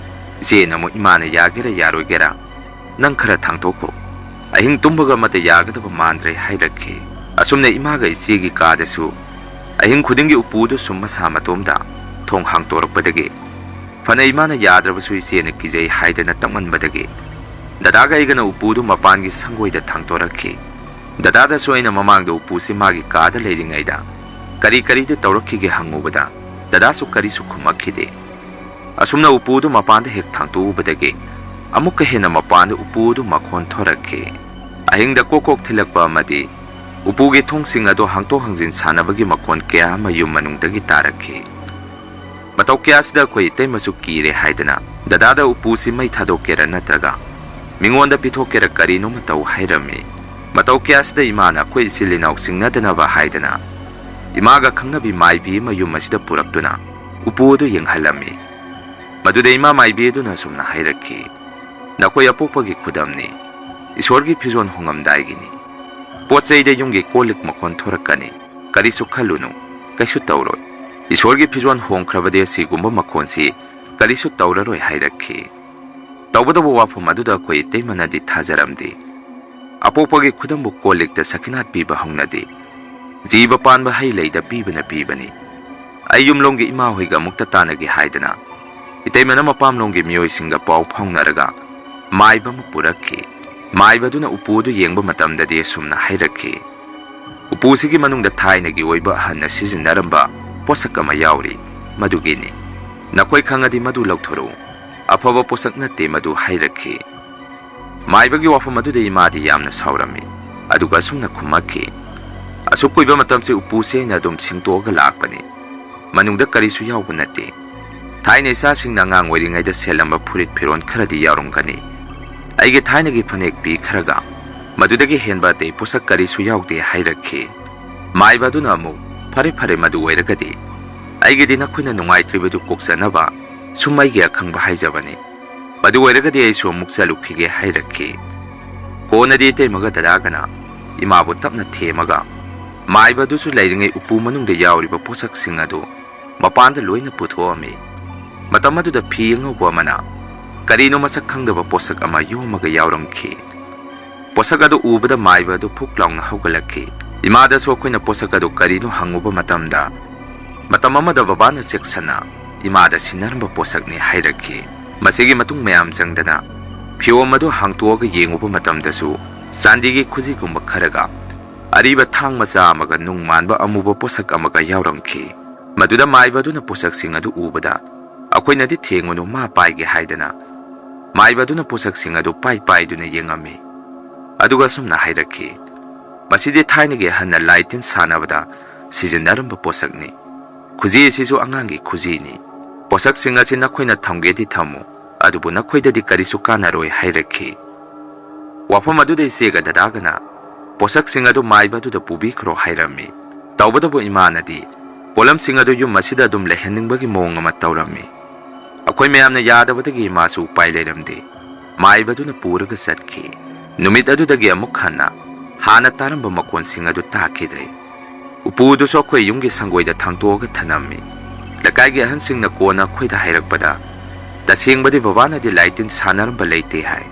ꯏꯆꯦꯅ ꯑꯃꯨꯛ, "ꯏꯃꯥꯅ ꯌꯥꯒꯦꯔꯥ ꯌꯥꯔꯣꯏꯒꯦꯔꯥ ꯅꯪ ꯈꯔ ꯊꯥꯡꯇꯣꯛꯈꯣ꯫ ꯑꯍꯤꯡ ꯇꯨꯝꯕꯒ ꯑꯃꯠꯇ ꯌꯥꯒꯗꯕ ꯃꯥꯟꯗ꯭ꯔꯦ" ꯍꯥꯏꯔꯛꯈꯤ꯫ ꯑꯁꯨꯝꯅ ꯏꯃꯥꯒ ꯏꯆꯦꯒꯤ ꯀꯥꯗꯁꯨ ꯑꯍꯤꯡ ꯈꯨꯗꯤꯡꯒꯤ ꯎꯄꯨꯗꯨ ꯁꯨꯝ ꯃꯁꯥ ꯃꯇꯣꯝꯗ ꯊꯣꯡ ꯍꯥꯡꯇꯣꯔꯛꯄꯗꯒꯤ, ꯐꯅ ꯏꯃꯥꯅ ꯌꯥꯗ꯭ꯔꯕꯁꯨ ꯏꯆꯦꯅ ꯀꯤꯖꯩ ꯍꯥꯏꯗꯅ ꯇꯛꯃꯟꯕꯗꯒꯤ, ꯗꯗꯥꯒ ꯑꯩꯒꯅ ꯎꯄꯨꯗꯨ ꯃꯄꯥꯟꯒꯤ ꯁꯪꯒꯣꯏꯗ ꯊꯥꯡꯇꯣꯔꯛꯈꯤ꯫ ꯗꯗꯥꯗꯁꯨ ꯑꯩꯅ ꯃꯃꯥꯡꯗ ꯎꯄꯨꯁꯤ ꯃꯥꯒꯤ ꯀꯥꯗ ꯂꯩꯔꯤꯉꯩꯗ ꯀꯔꯤ ꯀꯔꯤꯗꯤ ꯇꯧꯔꯛꯈꯤꯒꯦ ꯍꯪꯉꯨꯕꯗ, ꯗꯗꯥꯁꯨ ꯀꯔꯤꯁꯨ ꯈꯨꯝꯃꯛꯈꯤꯗꯦ꯫ ꯑꯁꯨꯝꯅ ꯎꯄꯨꯗꯨ ꯃꯄꯥꯟꯗ ꯍꯦꯛ ꯊꯥꯡꯇꯣꯛꯎꯕꯗꯒꯤ, ꯑꯃꯨꯛꯀ ꯍꯦꯟꯅ ꯃꯄꯥꯟꯗ ꯎꯄꯨꯗꯨ ꯃꯈꯣꯟ ꯊꯣꯔꯛꯈꯤ꯫ ꯑꯍꯤꯡꯗ ꯀꯣꯛ ꯀꯣꯛ ꯊꯤꯜꯂꯛꯄ ꯑꯃꯗꯤ ꯎꯄꯨꯒꯤ ꯊꯣꯡꯁꯤꯡ ꯑꯗꯨ ꯍꯥꯡꯇꯣꯛ ꯍꯥꯡꯖꯤꯟ ꯁꯥꯟꯅꯕꯒꯤ ꯃꯈꯣꯟ ꯀꯌꯥ ꯑꯃ ꯌꯨꯝ ꯃꯅꯨꯡꯗꯒꯤ ꯇꯥꯔꯛꯈꯤ꯫ ꯃꯇꯧ ꯀꯌꯥꯁꯤꯗ ꯑꯩꯈꯣꯏ ꯏꯇꯩꯃꯁꯨ ꯀꯤꯔꯦ ꯍꯥꯏꯗꯅ ꯗꯗꯥꯗ ꯎꯄꯨꯁꯤ ꯃꯩ ꯊꯥꯗꯣꯛꯀꯦꯔꯥ ꯅꯠꯇ꯭ꯔꯒ ꯃꯤꯉꯣꯟꯗ ꯄꯤꯊꯣꯛꯀꯦꯔꯥ ꯀꯔꯤꯅꯣꯃ ꯇꯧ ꯍꯥꯏꯔꯝꯃꯤ꯫ ꯃꯇꯧ ꯀꯌꯥꯁꯤꯗ ꯏꯃꯥꯅ ꯑꯩꯈꯣꯏ ꯏꯆꯤꯜ ꯏꯅꯥꯎ ꯆꯤꯡꯅꯗꯅꯕ ꯍꯥꯏꯗꯅ ꯏꯃꯥꯒ ꯈꯪꯅꯕꯤ ꯃꯥꯏꯕꯤ ꯑꯃ ꯌꯨꯝ ꯑꯁꯤꯗ ꯄꯨꯔꯛꯇꯨꯅ ꯎꯄꯨ ꯑꯗꯨ ꯌꯦꯡꯍꯜꯂꯝꯃꯤ꯫ ꯃꯗꯨꯗ ꯏꯃꯥ ꯃꯥꯏꯕꯤ ꯑꯗꯨꯅ ꯑꯁꯨꯝꯅ ꯍꯥꯏꯔꯛꯈꯤ, "ꯅꯈꯣꯏ ꯑꯄꯣꯛꯄꯒꯤ ꯈꯨꯗꯝꯅꯤ, ꯏꯁꯣꯔꯒꯤ ꯐꯤꯖꯣꯜ ꯍꯣꯡꯉꯝꯗꯥꯏꯒꯤꯅꯤ꯫ ꯄꯣꯠ ꯆꯩꯗ ꯌꯨꯝꯒꯤ ꯀꯣꯜ ꯂꯤꯛ ꯃꯈꯣꯟ ꯊꯣꯔꯛꯀꯅꯤ, ꯀꯔꯤꯁꯨ ꯈꯜꯂꯨꯅꯨ, ꯀꯩꯁꯨ ꯇꯧꯔꯣꯏ꯫ ꯏꯁꯣꯔꯒꯤ ꯐꯤꯖꯣꯜ ꯍꯣꯡꯈ꯭ꯔꯕꯗꯤ ꯑꯁꯤꯒꯨꯝꯕ ꯃꯈꯣꯟꯁꯤ ꯀꯔꯤꯁꯨ ꯇꯧꯔꯔꯣꯏ" ꯍꯥꯏꯔꯛꯈꯤ꯫ ꯇꯧꯕꯇꯕꯨ ꯋꯥꯐꯝ ꯑꯗꯨꯗ ꯑꯩꯈꯣꯏ ꯏꯇꯩꯃꯅꯗꯤ ꯊꯥꯖꯔꯝꯗꯦ꯫ ꯑꯄꯣꯛꯄꯒꯤ ꯈꯨꯗꯝꯕꯨ ꯀꯣꯜ ꯂꯤꯛꯇ ꯁꯈꯤꯅꯥꯠ ꯄꯤꯕ ꯍꯧꯅꯗꯦ꯫ ꯖꯤꯕ ꯄꯥꯟꯕ ꯍꯩ ꯂꯩꯗ ꯄꯤꯕꯅ ꯄꯤꯕꯅꯤ꯫ ꯑꯩ ꯌꯨꯝꯂꯣꯝꯒꯤ ꯏꯃꯥ ꯍꯣꯏꯒ ꯑꯃꯨꯛꯇ ꯇꯥꯟꯅꯒꯦ ꯍꯥꯏꯗꯅ ꯏꯇꯩꯃꯅ ꯃꯄꯥꯝꯂꯣꯝꯒꯤ ꯃꯤꯑꯣꯏꯁꯤꯡꯒ ꯄꯥꯎ ꯐꯥꯎꯅꯔꯒ ꯃꯥꯏꯕ ꯑꯃ ꯄꯨꯔꯛꯈꯤ꯫ ꯃꯥꯏꯕ ꯑꯗꯨꯅ ꯎꯄꯨ ꯑꯗꯨ ꯌꯦꯡꯕ ꯃꯇꯝꯗꯗꯤ ꯑꯁꯨꯝꯅ ꯍꯥꯏꯔꯛꯈꯤ, "ꯎꯄꯨꯁꯤꯒꯤ ꯃꯅꯨꯡꯗ ꯊꯥꯏꯅꯒꯤ ꯑꯣꯏꯕ ꯑꯍꯟꯅ ꯁꯤꯖꯤꯟꯅꯔꯝꯕ ꯄꯣꯠꯁꯛ ꯑꯃ ꯌꯥꯎꯔꯤ, ꯃꯗꯨꯒꯤꯅꯤ꯫ ꯅꯈꯣꯏ ꯈꯪꯉꯗꯤ ꯃꯗꯨ ꯂꯧꯊꯣꯔꯛꯎ꯫ ꯑꯐꯕ ꯄꯣꯠꯁꯛ ꯅꯠꯇꯦ ꯃꯗꯨ" ꯍꯥꯏꯔꯛꯈꯤ꯫ ꯃꯥꯏꯕꯒꯤ ꯋꯥꯐꯝ ꯑꯗꯨꯗ ꯏꯃꯥꯗꯤ ꯌꯥꯝꯅ ꯁꯥꯎꯔꯝꯃꯤ, ꯑꯗꯨꯒ ꯑꯁꯨꯝꯅ ꯈꯨꯝꯃꯛꯈꯤ, "ꯑꯁꯨꯛ ꯀꯨꯏꯕ ꯃꯇꯝꯁꯤ ꯎꯄꯨꯁꯦ ꯑꯩꯅ ꯑꯗꯨꯝ ꯁꯦꯡꯗꯣꯛꯑꯒ ꯂꯥꯛꯄꯅꯤ꯫ ꯃꯅꯨꯡꯗ ꯀꯔꯤꯁꯨ ꯌꯥꯎꯕ ꯅꯠꯇꯦ꯫ ꯊꯥꯏꯅ ꯏꯆꯥꯁꯤꯡꯅ ꯑꯉꯥꯡ ꯑꯣꯏꯔꯤꯉꯩꯗ ꯁꯦꯠꯂꯝꯕ ꯐꯨꯔꯤꯠ ꯐꯤꯔꯣꯜ ꯈꯔꯗꯤ ꯌꯥꯎꯔꯝꯒꯅꯤ꯫ ꯑꯩꯒꯤ ꯊꯥꯏꯅꯒꯤ ꯐꯅꯦꯛ ꯐꯤ ꯈꯔꯒ ꯃꯗꯨꯗꯒꯤ ꯍꯦꯟꯕ ꯑꯇꯩ ꯄꯣꯠꯁꯛ ꯀꯔꯤꯁꯨ ꯌꯥꯎꯗꯦ" ꯍꯥꯏꯔꯛꯈꯤ꯫ ꯃꯥꯏꯕ ꯑꯗꯨꯅ ꯑꯃꯨꯛ, "ꯐꯔꯦ, ꯐꯔꯦ, ꯃꯗꯨ ꯑꯣꯏꯔꯒꯗꯤ ꯑꯩꯒꯤꯗꯤ ꯅꯈꯣꯏꯅ ꯅꯨꯡꯉꯥꯏꯇ꯭ꯔꯤꯕꯗꯨ ꯀꯣꯛꯆꯅꯕ ꯁꯨꯝ ꯑꯩꯒꯤ ꯑꯈꯪꯕ ꯍꯥꯏꯖꯕꯅꯤ꯫ ꯃꯗꯨ ꯑꯣꯏꯔꯒꯗꯤ ꯑꯩꯁꯨ ꯑꯃꯨꯛ ꯆꯠꯂꯨꯈꯤꯒꯦ" ꯍꯥꯏꯔꯛꯈꯤ꯫ ꯀꯣꯟꯅꯗꯤ ꯏꯇꯩꯃꯒ ꯗꯗꯥꯒꯅ ꯏꯃꯥꯕꯨ ꯇꯞꯅ ꯊꯦꯝꯃꯒ ꯃꯥꯏꯕ ꯑꯗꯨꯁꯨ ꯂꯩꯔꯤꯉꯩ ꯎꯄꯨ ꯃꯅꯨꯡꯗ ꯌꯥꯎꯔꯤꯕ ꯄꯣꯠꯁꯛꯁꯤꯡ ꯑꯗꯨ ꯃꯄꯥꯟꯗ ꯂꯣꯏꯅ ꯄꯨꯊꯣꯛꯑꯝꯃꯤ꯫ ꯃꯇꯝ ꯑꯗꯨꯗ ꯐꯤ ꯑꯉꯧꯕ ꯑꯃꯅ ꯀꯔꯤꯅꯣ ꯃꯁꯛ ꯈꯪꯗꯕ ꯄꯣꯠꯁꯛ ꯑꯃ ꯌꯣꯝꯃꯒ ꯌꯥꯎꯔꯝꯈꯤ꯫ ꯄꯣꯠꯁꯛ ꯑꯗꯨ ꯎꯕꯗ ꯃꯥꯏꯕ ꯑꯗꯨ ꯐꯨꯛ ꯂꯥꯎꯅ ꯍꯧꯒꯠꯂꯛꯈꯤ꯫ ꯏꯃꯥꯗꯁꯨ ꯑꯩꯈꯣꯏꯅ ꯄꯣꯠꯁꯛ ꯑꯗꯨ ꯀꯔꯤꯅꯣ ꯍꯪꯉꯨꯕ ꯃꯇꯝꯗ, ꯃꯇꯝ ꯑꯃꯗ ꯕꯕꯥꯅ ꯆꯦꯛꯁꯟꯅ ꯏꯃꯥꯗ ꯁꯤꯟꯅꯔꯝꯕ ꯄꯣꯠꯁꯛꯅꯤ ꯍꯥꯏꯔꯛꯈꯤ꯫ ꯃꯁꯤꯒꯤ ꯃꯇꯨꯡ ꯃꯌꯥꯝ ꯆꯪꯗꯅ ꯐꯤꯑꯣꯝ ꯑꯗꯨ ꯍꯥꯡꯇꯣꯛꯑꯒ ꯌꯦꯡꯉꯨꯕ ꯃꯇꯝꯗꯁꯨ ꯆꯥꯟꯗꯤꯒꯤ ꯈꯨꯖꯤꯒꯨꯝꯕ ꯈꯔꯒ ꯑꯔꯤꯕ ꯊꯥꯡ ꯃꯆꯥ ꯑꯃꯒ ꯅꯨꯡ ꯃꯥꯟꯕ ꯑꯃꯨꯕ ꯄꯣꯠꯁꯛ ꯑꯃꯒ ꯌꯥꯎꯔꯝꯈꯤ꯫ ꯃꯗꯨꯗ ꯃꯥꯏꯕ ꯑꯗꯨꯅ ꯄꯣꯠꯁꯛꯁꯤꯡ ꯑꯗꯨ ꯎꯕꯗ, "ꯑꯩꯈꯣꯏꯅꯗꯤ ꯊꯦꯡꯉꯨꯅꯨ, ꯃꯥ ꯄꯥꯏꯒꯦ" ꯍꯥꯏꯗꯅ ꯃꯥꯏꯕ ꯑꯗꯨꯅ ꯄꯣꯠꯁꯛꯁꯤꯡ ꯑꯗꯨ ꯄꯥꯏ ꯄꯥꯏꯗꯨꯅ ꯌꯦꯡꯉꯝꯃꯤ꯫ ꯑꯗꯨꯒ ꯑꯁꯨꯝꯅ ꯍꯥꯏꯔꯛꯈꯤ, ꯃꯁꯤꯗꯤ ꯊꯥꯏꯅꯒꯤ ꯑꯍꯟꯅ ꯂꯥꯏ ꯇꯤꯟ ꯁꯥꯟꯅꯕꯗ ꯁꯤꯖꯤꯟꯅꯔꯝꯕ ꯄꯣꯠꯁꯛꯅꯤ꯫ ꯈꯨꯖꯤ ꯑꯁꯤꯁꯨ ꯑꯉꯥꯡꯒꯤ ꯈꯨꯖꯤꯅꯤ꯫ ꯄꯣꯠꯁꯛꯁꯤꯡ ꯑꯁꯤ ꯅꯈꯣꯏꯅ ꯊꯝꯒꯦꯗꯤ ꯊꯝꯃꯨ, ꯑꯗꯨꯕꯨ ꯅꯈꯣꯏꯗꯗꯤ ꯀꯔꯤꯁꯨ ꯀꯥꯟꯅꯔꯣꯏ ꯍꯥꯏꯔꯛꯈꯤ꯫ ꯋꯥꯐꯝ ꯑꯗꯨꯗ ꯏꯆꯦꯒ ꯗꯗꯥꯒꯅ ꯄꯣꯠꯁꯛꯁꯤꯡ ꯑꯗꯨ ꯃꯥꯏꯕ ꯑꯗꯨꯗ ꯄꯨꯕꯤꯈ꯭ꯔꯣ ꯍꯥꯏꯔꯝꯃꯤ꯫ ꯇꯧꯕꯇꯕꯨ ꯏꯃꯥꯅꯗꯤ ꯄꯣꯠꯂꯝꯁꯤꯡ ꯑꯗꯨ ꯌꯨꯝ ꯑꯁꯤꯗ ꯑꯗꯨꯝ ꯂꯩꯍꯟꯅꯤꯡꯕꯒꯤ ꯃꯑꯣꯡ ꯑꯃ ꯇꯧꯔꯝꯃꯤ꯫ ꯑꯩꯈꯣꯏ ꯃꯌꯥꯝꯅ ꯌꯥꯗꯕꯗꯒꯤ ꯏꯃꯥꯁꯨ ꯎꯄꯥꯏ ꯂꯩꯔꯝꯗꯦ꯫ ꯃꯥꯏꯕꯗꯨꯅ ꯄꯨꯔꯒ ꯆꯠꯈꯤ꯫ ꯅꯨꯃꯤꯠ ꯑꯗꯨꯗꯒꯤ ꯑꯃꯨꯛ ꯍꯟꯅ ꯍꯥꯟꯅ ꯇꯥꯔꯝꯕ ꯃꯈꯣꯟꯁꯤꯡ ꯑꯗꯨ ꯇꯥꯈꯤꯗ꯭ꯔꯦ꯫ ꯎꯄꯨꯗꯨꯁꯨ ꯑꯩꯈꯣꯏ ꯌꯨꯝꯒꯤ ꯁꯪꯒꯣꯏꯗ ꯊꯥꯡꯇꯣꯛꯑꯒ ꯊꯅꯝꯃꯤ꯫ ꯂꯩꯀꯥꯏꯒꯤ ꯑꯍꯟꯁꯤꯡꯅ ꯀꯣꯟꯅ ꯑꯩꯈꯣꯏꯗ ꯍꯥꯏꯔꯛꯄꯗ, ꯇꯁꯦꯡꯕꯗꯤ ꯕꯕꯥꯅꯗꯤ ꯂꯥꯏ ꯇꯤꯟ ꯁꯥꯟꯅꯔꯝꯕ ꯂꯩꯇꯦ ꯍꯥꯏ꯫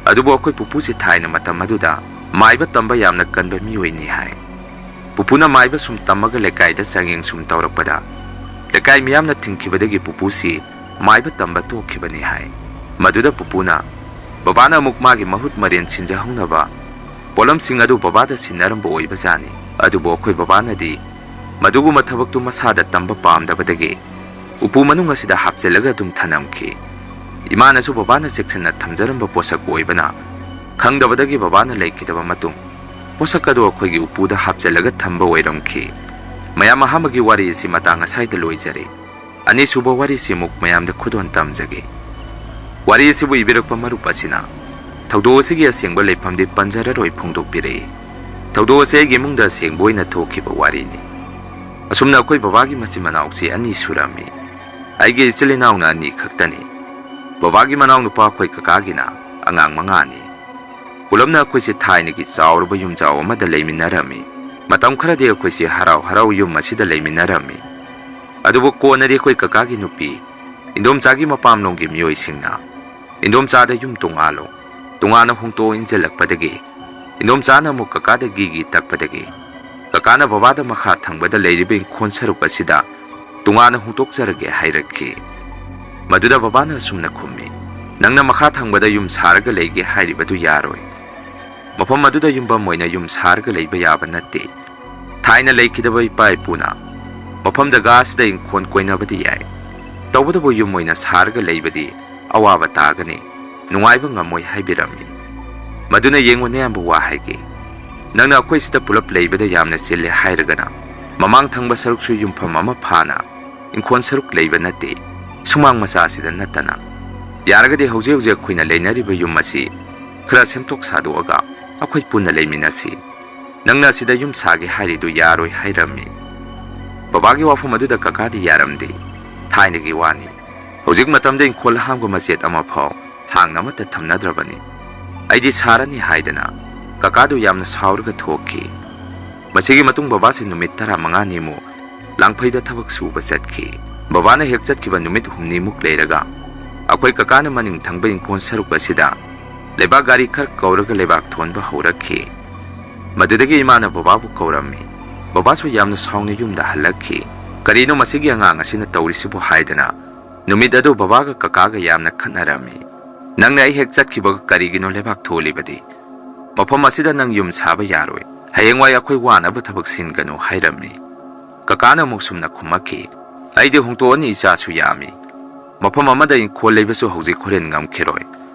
ꯑꯗꯨꯕꯨ ꯑꯩꯈꯣꯏ ꯄꯨꯄꯨꯁꯤ ꯊꯥꯏꯅ ꯃꯇꯝ ꯑꯗꯨꯗ ꯃꯥꯏꯕ ꯇꯝꯕ ꯌꯥꯝꯅ ꯀꯟꯕ ꯃꯤꯑꯣꯏꯅꯤ ꯍꯥꯏ꯫ ꯄꯨꯄꯨꯅ ꯃꯥꯏꯕ ꯁꯨꯝ ꯇꯝꯃꯒ ꯂꯩꯀꯥꯏꯗ ꯆꯥꯡꯌꯦꯡ ꯁꯨꯝ ꯇꯧꯔꯛꯄꯗ, ꯂꯩꯀꯥꯏ ꯃꯤꯌꯥꯝꯅ ꯊꯤꯡꯈꯤꯕꯗꯒꯤ ꯄꯨꯄꯨꯁꯤ ꯃꯥꯏꯕ ꯇꯝꯕ ꯇꯣꯛꯈꯤꯕꯅꯤ ꯍꯥꯏ꯫ ꯃꯗꯨꯗ ꯄꯨꯄꯨꯅ ꯕꯕꯥꯅ ꯑꯃꯨꯛ ꯃꯥꯒꯤ ꯃꯍꯨꯠ ꯃꯔꯦꯟ ꯁꯤꯟꯖꯍꯧꯅꯕ ꯄꯣꯠꯂꯝꯁꯤꯡ ꯑꯗꯨ ꯕꯕꯥꯗ ꯁꯤꯟꯅꯔꯝꯕ ꯑꯣꯏꯕꯖꯥꯠꯅꯤ꯫ ꯑꯗꯨꯕꯨ ꯑꯩꯈꯣꯏ ꯕꯕꯥꯅꯗꯤ ꯃꯗꯨꯒꯨꯝꯕ ꯊꯕꯛꯇꯨ ꯃꯁꯥꯗ ꯇꯝꯕ ꯄꯥꯝꯗꯕꯗꯒꯤ ꯎꯄꯨ ꯃꯅꯨꯡ ꯑꯁꯤꯗ ꯍꯥꯞꯆꯤꯜꯂꯒ ꯑꯗꯨꯝ ꯊꯅꯝꯈꯤ꯫ ꯏꯃꯥꯅꯁꯨ ꯕꯕꯥꯅ ꯆꯦꯛꯁꯤꯟꯅ ꯊꯝꯖꯔꯝꯕ ꯄꯣꯠꯁꯛ ꯑꯣꯏꯕꯅ, ꯈꯪꯗꯕꯗꯒꯤ ꯕꯕꯥꯅ ꯂꯩꯈꯤꯗꯕ ꯃꯇꯨꯡ ꯄꯣꯠꯁꯛ ꯑꯗꯨ ꯑꯩꯈꯣꯏꯒꯤ ꯎꯄꯨꯗ ꯍꯥꯞꯆꯤꯜꯂꯒ ꯊꯝꯕ ꯑꯣꯏꯔꯝꯈꯤ꯫ ꯃꯌꯥꯝ ꯑꯍꯥꯟꯕꯒꯤ ꯋꯥꯔꯤ ꯑꯁꯤ ꯃꯇꯥꯡ ꯑꯁꯥꯏꯗ ꯂꯣꯏꯖꯔꯦ꯫ ꯑꯅꯤꯁꯨꯕ ꯋꯥꯔꯤꯁꯤ ꯑꯃꯨꯛ ꯃꯌꯥꯝꯗ ꯈꯨꯗꯣꯜ ꯇꯝꯖꯒꯦ꯫ ꯋꯥꯔꯤ ꯑꯁꯤꯕꯨ ꯏꯕꯤꯔꯛꯄ ꯃꯔꯨꯞ ꯑꯁꯤꯅ ꯊꯧꯗꯣꯛ ꯑꯁꯤꯒꯤ ꯑꯁꯦꯡꯕ ꯂꯩꯐꯝꯗꯤ ꯄꯟꯖꯔꯔꯣꯏ ꯐꯣꯡꯗꯣꯛꯄꯤꯔꯛꯏ꯫ ꯊꯧꯗꯣꯛ ꯑꯁꯤ ꯑꯩꯒꯤ ꯏꯃꯨꯡꯗ ꯑꯁꯦꯡꯕ ꯑꯣꯏꯅ ꯊꯣꯛꯈꯤꯕ ꯋꯥꯔꯤꯅꯤ꯫ ꯑꯁꯨꯝꯅ ꯑꯩꯈꯣꯏ ꯕꯕꯥꯒꯤ ꯃꯆꯤꯟ ꯃꯅꯥꯎꯁꯤ ꯑꯅꯤ ꯁꯨꯔꯝꯃꯤ꯫ ꯑꯩꯒꯤ ꯏꯆꯤꯜ ꯏꯅꯥꯎꯅ ꯑꯅꯤ ꯈꯛꯇꯅꯤ꯫ ꯕꯕꯥꯒꯤ ꯃꯅꯥꯎꯅꯨꯄꯥ ꯑꯩꯈꯣꯏ ꯀꯀꯥꯒꯤꯅ ꯑꯉꯥꯡ ꯃꯉꯥꯅꯤ꯫ ꯄꯨꯂꯞꯅ ꯑꯩꯈꯣꯏꯁꯦ ꯊꯥꯏꯅꯒꯤ ꯆꯥꯎꯔꯕ ꯌꯨꯝꯖꯥꯎ ꯑꯃꯗ ꯂꯩꯃꯤꯟꯅꯔꯝꯃꯤ꯫ ꯃꯇꯝ ꯈꯔꯗꯤ ꯑꯩꯈꯣꯏꯁꯦ ꯍꯔꯥꯎ ꯍꯔꯥꯎ ꯌꯨꯝ ꯑꯁꯤꯗ ꯂꯩꯃꯤꯟꯅꯔꯝꯃꯤ꯫ ꯑꯗꯨꯕꯨ ꯀꯣꯟꯅꯗꯤ ꯑꯩꯈꯣꯏ ꯀꯀꯥꯒꯤ ꯅꯨꯄꯤ, ꯏꯟꯗꯣꯝꯆꯥꯒꯤ ꯃꯄꯥꯝꯂꯣꯝꯒꯤ ꯃꯤꯑꯣꯏꯁꯤꯡꯅ ꯏꯟꯗꯣꯝꯆꯥꯗ ꯌꯨꯝ ꯇꯣꯉꯥꯜꯂꯣ, ꯇꯣꯉꯥꯟꯅ ꯍꯣꯡꯇꯣꯛꯑꯣ ꯏꯟꯖꯜꯂꯛꯄꯗꯒꯤ ꯏꯟꯗꯣꯝꯆꯥꯅ ꯑꯃꯨꯛ ꯀꯀꯥꯗ ꯒꯤꯒꯤ ꯇꯛꯄꯗꯒꯤ ꯀꯀꯥꯅ ꯕꯕꯥꯗ ꯃꯈꯥ ꯊꯪꯕꯗ ꯂꯩꯔꯤꯕ ꯏꯪꯈꯣꯜ ꯁꯔꯨꯛ ꯑꯁꯤꯗ ꯇꯣꯉꯥꯟꯅ ꯍꯣꯡꯗꯣꯛꯆꯔꯒꯦ ꯍꯥꯏꯔꯛꯈꯤ꯫ ꯃꯗꯨꯗ ꯕꯕꯥꯅ ꯑꯁꯨꯝꯅ ꯈꯨꯝꯃꯤ, "ꯅꯪꯅ ꯃꯈꯥ ꯊꯪꯕꯗ ꯌꯨꯝ ꯁꯥꯔꯒ ꯂꯩꯒꯦ ꯍꯥꯏꯔꯤꯕꯗꯨ ꯌꯥꯔꯣꯏ꯫ ꯃꯐꯝ ꯑꯗꯨꯗ ꯌꯨꯝꯐꯝ ꯑꯣꯏꯅ ꯌꯨꯝ ꯁꯥꯔꯒ ꯂꯩꯕ ꯌꯥꯕ ꯅꯠꯇꯦ꯫ ꯊꯥꯏꯅ ꯂꯩꯈꯤꯗꯕ ꯏꯄꯥ ꯏꯄꯨꯅ ꯃꯐꯝ ꯖꯒꯥ ꯑꯁꯤꯗ ꯏꯪꯈꯣꯜ ꯀꯣꯏꯅꯕꯗꯤ ꯌꯥꯏ, ꯇꯧꯕꯇꯕꯨ ꯌꯨꯝ ꯑꯣꯏꯅ ꯁꯥꯔꯒ ꯂꯩꯕꯗꯤ ꯑꯋꯥꯕ ꯇꯥꯒꯅꯤ, ꯅꯨꯡꯉꯥꯏꯕ ꯉꯝꯃꯣꯏ" ꯍꯥꯏꯕꯤꯔꯝꯃꯤ꯫ ꯃꯗꯨꯅ ꯌꯦꯡꯉꯨ ꯅꯌꯥꯝꯕ ꯋꯥ ꯍꯥꯏꯒꯦ꯫ "ꯅꯪꯅ ꯑꯩꯈꯣꯏ ꯁꯤꯗ ꯄꯨꯂꯞ ꯂꯩꯕꯗ ꯌꯥꯝꯅ ꯆꯤꯜꯂꯦ ꯍꯥꯏꯔꯒꯅ, ꯃꯃꯥꯡ ꯊꯪꯕ ꯁꯔꯨꯛꯁꯨ ꯌꯨꯝꯐꯝ ꯑꯃ ꯐꯥꯅ ꯏꯪꯈꯣꯜ ꯁꯔꯨꯛ ꯂꯩꯕ ꯅꯠꯇꯦ, ꯁꯨꯃꯥꯡ ꯃꯆꯥꯁꯤꯗ ꯅꯠꯇꯅ꯫ ꯌꯥꯔꯒꯗꯤ ꯍꯧꯖꯤꯛ ꯍꯧꯖꯤꯛ ꯑꯩꯈꯣꯏꯅ ꯂꯩꯅꯔꯤꯕ ꯌꯨꯝ ꯑꯁꯤ ꯈꯔ ꯁꯦꯝꯗꯣꯛ ꯁꯥꯗꯣꯛꯑꯒ ꯑꯩꯈꯣꯏ ꯄꯨꯟꯅ ꯂꯩꯃꯤꯟꯅꯁꯤ꯫ ꯅꯪꯅ ꯑꯁꯤꯗ ꯌꯨꯝ ꯁꯥꯒꯦ ꯍꯥꯏꯔꯤꯗꯨ ꯌꯥꯔꯣꯏ" ꯍꯥꯏꯔꯝꯃꯤ꯫ ꯕꯕꯥꯒꯤ ꯋꯥꯐꯝ ꯑꯗꯨꯗ ꯀꯀꯥꯗꯤ ꯌꯥꯔꯝꯗꯦ꯫ "ꯊꯥꯏꯅꯒꯤ ꯋꯥꯅꯤ꯫ ꯍꯧꯖꯤꯛ ꯃꯇꯝꯗ ꯏꯪꯈꯣꯜ ꯑꯍꯥꯡꯕ ꯃꯆꯦꯠ ꯑꯃꯐꯥꯎ ꯍꯥꯡꯅ ꯑꯃꯠꯇ ꯊꯝꯅꯗ꯭ꯔꯕꯅꯤ꯫ ꯑꯩꯗꯤ ꯁꯥꯔꯅꯤ" ꯍꯥꯏꯗꯅ ꯀꯀꯥꯗꯨ ꯌꯥꯝꯅ ꯁꯥꯎꯔꯒ ꯊꯣꯛꯈꯤ꯫ ꯃꯁꯤꯒꯤ ꯃꯇꯨꯡ ꯕꯕꯥꯁꯤ ꯅꯨꯃꯤꯠ ꯇꯔꯥꯃꯉꯥꯅꯤꯃꯨꯛ ꯂꯥꯡꯐꯩꯗ ꯊꯕꯛ ꯁꯨꯕ ꯆꯠꯈꯤ꯫ ꯕꯕꯥꯅ ꯍꯦꯛ ꯆꯠꯈꯤꯕ ꯅꯨꯃꯤꯠ ꯍꯨꯝꯅꯤꯃꯨꯛ ꯂꯩꯔꯒ ꯑꯩꯈꯣꯏ ꯀꯀꯥꯅ ꯃꯅꯤꯡ ꯊꯪꯕ ꯏꯪꯈꯣꯜ ꯁꯔꯨꯛ ꯑꯁꯤꯗ ꯂꯩꯕꯥꯛ ꯒꯥꯔꯤ ꯈꯔ ꯀꯧꯔꯒ ꯂꯩꯕꯥꯛ ꯊꯣꯟꯕ ꯍꯧꯔꯛꯈꯤ꯫ ꯃꯗꯨꯗꯒꯤ ꯏꯃꯥꯅ ꯕꯕꯥꯕꯨ ꯀꯧꯔꯝꯃꯤ꯫ ꯕꯕꯥꯁꯨ ꯌꯥꯝꯅ ꯁꯥꯎꯅ ꯌꯨꯝꯗ ꯍꯜꯂꯛꯈꯤ꯫ "ꯀꯔꯤꯅꯣ ꯃꯁꯤꯒꯤ ꯑꯉꯥꯡ ꯑꯁꯤꯅ ꯇꯧꯔꯤꯁꯤꯕꯨ?" ꯍꯥꯏꯗꯅ ꯅꯨꯃꯤꯠ ꯑꯗꯨ ꯕꯕꯥꯒ ꯀꯀꯥꯒ ꯌꯥꯝꯅ ꯈꯠꯅꯔꯝꯃꯤ꯫ "ꯅꯪꯅ ꯑꯩ ꯍꯦꯛ ꯆꯠꯈꯤꯕꯒ ꯀꯔꯤꯒꯤꯅꯣ ꯂꯩꯕꯥꯛ ꯊꯣꯜꯂꯤꯕꯗꯤ? ꯃꯐꯝ ꯑꯁꯤꯗ ꯅꯪ ꯌꯨꯝ ꯁꯥꯕ ꯌꯥꯔꯣꯏ꯫ ꯍꯌꯦꯡꯋꯥꯏ ꯑꯩꯈꯣꯏ ꯋꯥꯅꯕ ꯊꯕꯛ ꯁꯤꯟꯒꯅꯨ" ꯍꯥꯏꯔꯝꯃꯤ꯫ ꯀꯀꯥꯅ ꯑꯃꯨꯛ ꯁꯨꯝꯅ ꯈꯨꯝꯃꯛꯈꯤ, "ꯑꯩꯗꯤ ꯍꯣꯡꯇꯣꯛꯑꯅꯤ, ꯏꯆꯥꯁꯨ ꯌꯥꯝꯃꯤ꯫ ꯃꯐꯝ ꯑꯃꯗ ꯏꯪꯈꯣꯜ ꯂꯩꯕꯁꯨ ꯍꯧꯖꯤꯛ ꯍꯣꯔꯦꯟ ꯉꯝꯈꯤꯔꯣꯏ꯫